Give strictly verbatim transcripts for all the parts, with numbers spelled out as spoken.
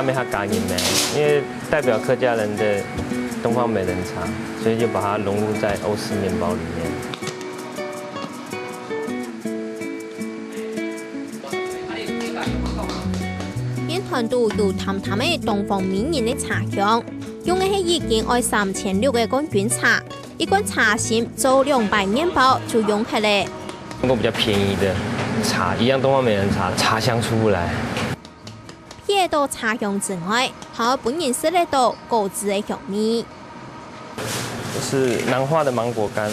他们客家人呢，因为代表客家人的东方美人茶，所以就把它融入在欧式面包里面。面团肚有淡淡个东方美人个茶香，用个係已經愛三千六个冠軍茶，一罐茶心做兩擺面包就用忒了。用過比較便宜的茶，一样东方美人茶，茶香出不来。 鼻得到茶香之外，還有分人食得到果子个香味。是南化的芒果乾，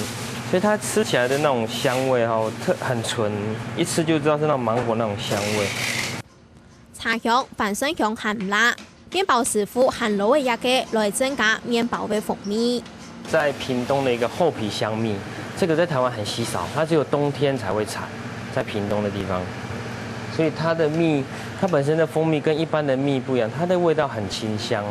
所以它吃起来的那种香味哈，特很純，一吃就知道是那种芒果那种香味。茶香、番酸香還毋罅，面包師傅還撈仔一个來增加面包个風味。 在屏东的一个厚皮香蜜，这个在台湾很稀少，它只有冬天才会产，在屏东的地方，所以它的蜜，它本身的蜂蜜跟一般的蜜不一样，它的味道很清香。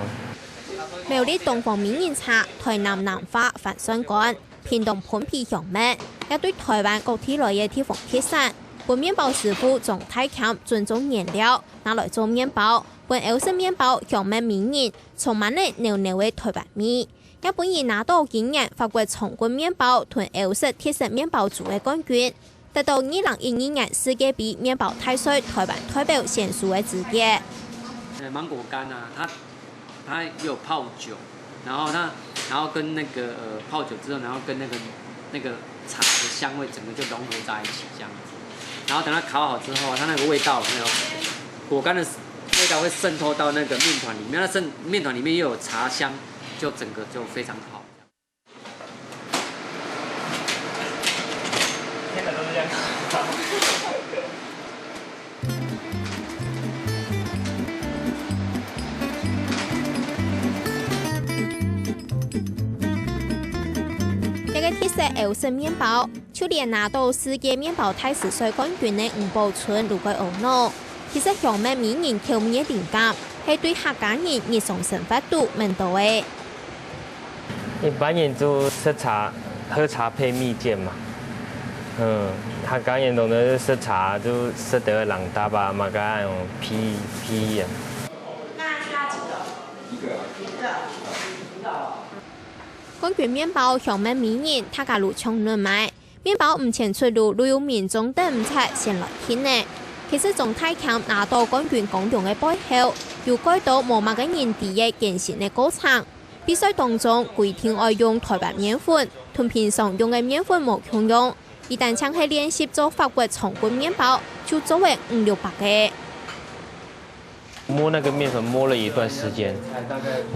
苗栗東方美人茶、台南南化番酸柑、屏東歕皮香蜜，這對台灣各地來个地方特產，分面包師傅莊大謙尊重原料，拿來做面包，分歐式面包香蜜迷人，充滿了濃濃个台灣味。 也分人拿到今年法國長棍麵包同歐式特色麵包組个冠軍，得到二零一二年世界盃麵包大賽台灣代表選手个資格。呃，芒果干啊，它它有泡酒，然后它然后跟那个呃泡酒之后，然后跟那个那个茶的香味整个就融合在一起这样子。然后等它烤好之后，它那个味道那个果干的味道会渗透到那个面团里面，那渗面团里面又有茶香，就整个就非常好。天哪，都是这样。这个特色欧式面包，就连拿到世界面包大师赛冠军个吳寶春都會懊惱。其實香蜜迷人口味个靈感，係對客家人日常生活肚愐到个。 一般人就食茶，喝茶配蜜餞嘛。嗯，客家人當然係食茶就食到人答啊，嘛个那種皮皮啊。冠軍麵包香蜜迷人，大家都搶等買。麵包毋曾出爐，就有民眾等毋掣先來訂呢。其實莊大謙拿到冠軍光榮个背後，有蓋多無麼个人知个艱辛个過程。 比賽當中，規定愛用台灣麵粉，同平常用个麵粉無共樣。一旦淨係練習做法國長棍麵包，就做會五六百个。磨那个面粉磨了一段时间，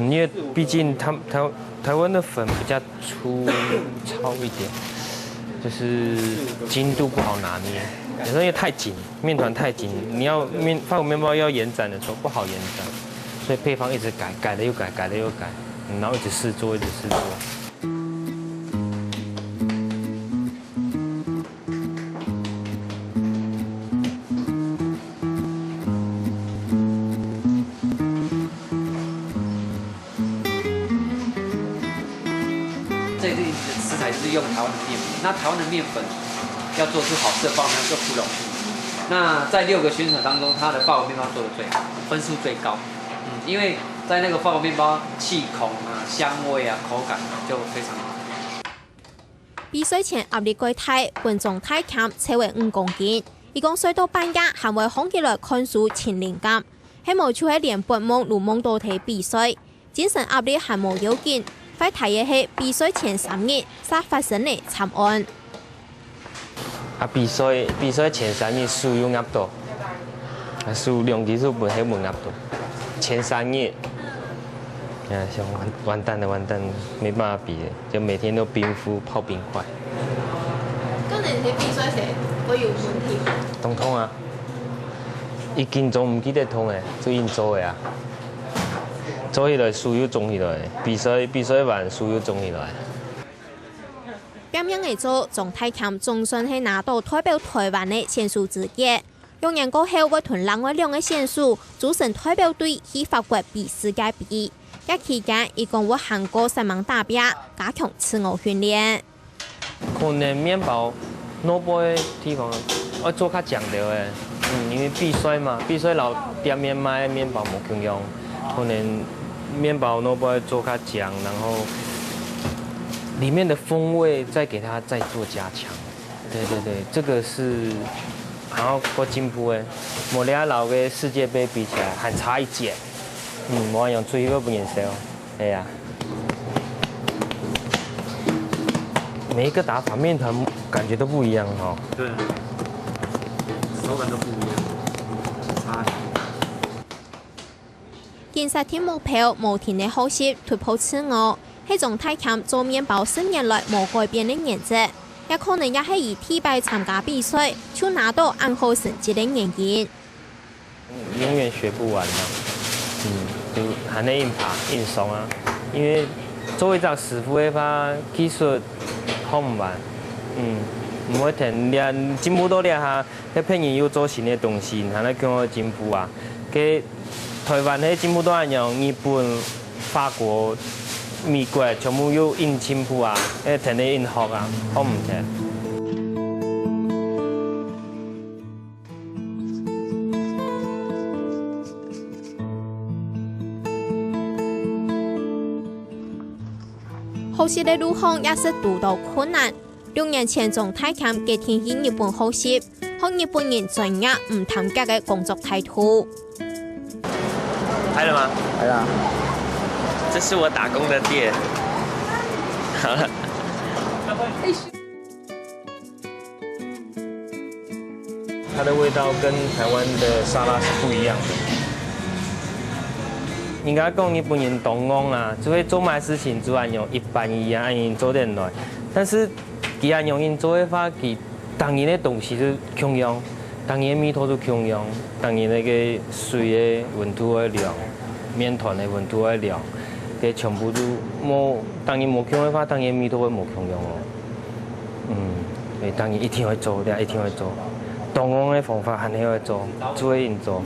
因为毕竟他台台湾的粉比较粗糙一点，就是筋度不好拿捏，有时候因为太紧，面团太紧，你要面法国面包要延展的时候不好延展，所以配方一直改，改了又改，改了又改，嗯然后一直试做，一直试做。 这里的食材就是用台湾的面粉，那台湾的面粉要做出好吃的法国面就不容易。那在六个选手当中，他的法国面包做的最好，分数最高。嗯，因为在那个法国面包气孔啊、香味啊、口感啊就非常好。 比賽前壓力過大，分莊大謙瘦會五公斤。佢講睡到半夜還會䟘起來看書尋靈感，係無就係連發夢都夢到在比賽。精神壓力還無要緊，壞大个係比賽前三日，煞發生了慘案。啊，比賽比賽前三日手又壓到，啊，手兩隻手分黑門壓到，前三日。 哎，想完完蛋了，完蛋了，没办法比了，就每天都冰敷泡冰块。个人在比赛時會有問題嗎？當痛啊！一緊張毋記得痛誒，就緊做个啊。做起來手又腫起來，比賽比賽完手又腫起來。拚命个做，莊大謙總算係拿到代表台灣个選手資格。 兩年過後會同另外兩个選手組成代表隊去法國比世界盃。這期間，佢講會還過煞猛打拚，加強自我訓練。可能麵包內部个地方愛做較講究个，嗯，因為比賽嘛，比賽摎店面賣个麵包無共樣，可能面包外背做較靚，然後裡面的風味再給它再做加強。對對對，這個是還要過進步的，無你摎該世界盃比起來還差一截。嗯，無恁樣出去會分人笑。哎呀，每一個打法面團感覺都不一樣哦。對，手感都不一樣，差很多。 緊設定目標，無停个學習突破自我，係鍾大謙做麵包十年來無改變个原則，也可能也係佢第一擺參加比賽就拿到恁好成績个原因。永遠學不完啊，嗯，就還在硬爬硬衝啊，因為做一隻師傅个話，技術學毋完，嗯，毋會停，連進步到這下， 該別人又做新个東西，你還愛共下進步啊？該臺灣係進步到恁樣，日本、法國、美國全部又緊進步啊，該跈等緊學啊，學毋停。 學習个路項也係堵到困難。六年前，鍾大謙決定去日本學習，學日本人專業毋貪擛个工作態度。拍了嗎？拍了。這是我打工的店。好了。 它的味道跟台灣的沙拉是不一樣的。人家講日本人當戇啊，只會做麼个事情就恁樣一板一眼恁樣做得來。但是佢恁樣恁做个話，佢逐日个東西就共樣，逐日个味道就共樣，逐日該个水个溫度會涼，麵團个溫度會涼，該全部就無，逐日無共个話，逐日味道會無共樣哦。 嗯，欸，當然一定會做，對啊，一定會做。當戇个方法還係會做，做會緊做。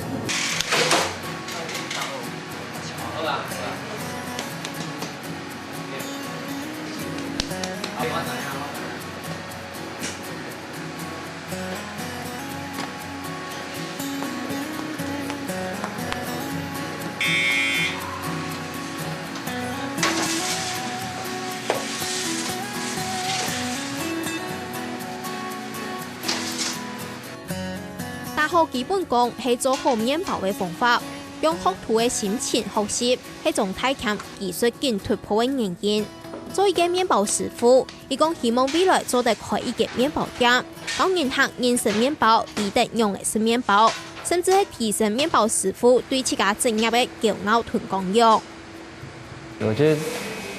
打好基本功係做好麵包个方法，用學徒个心情學習，係鍾大謙技術緊突破个原因。做一個麵包師傅， 佢講希望未來做得開一間麵包店，教人客認識麵包，知得仰仔食麵包，甚至係提升麵包師傅對自家職業个驕傲同光榮。我覺得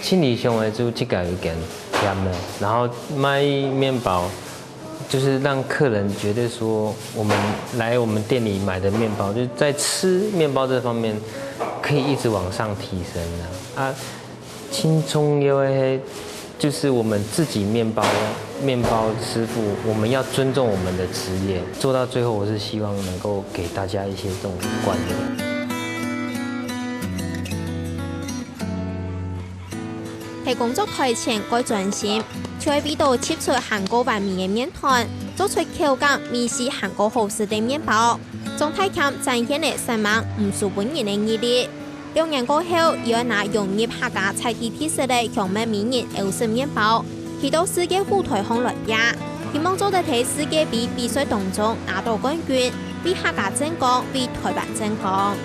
盡理想个就自家有一間店了，然後賣麵包，就是讓客人覺得說，我們來我們店裡買的麵包，就是在吃麵包這方面可以一直往上提升啊。啊， 盡重要个係，就是我們自己麵包，麵包師傅，我們要尊重我們的職業。做到最後，我是希望能夠給大家一些這種觀念。在工作台前蓋專心，就係為著製出還過完美个麵團，做出口感、味緒還過好食个麵包。鍾大謙展現了煞猛毋輸分人个毅力。 兩年過後，佢愛拿融入客家在地特色个鄉民美人歐式麵包，去到世界舞台項來拚，希望做得在世界盃比賽當中拿到冠軍，為客家爭光，為臺灣爭光。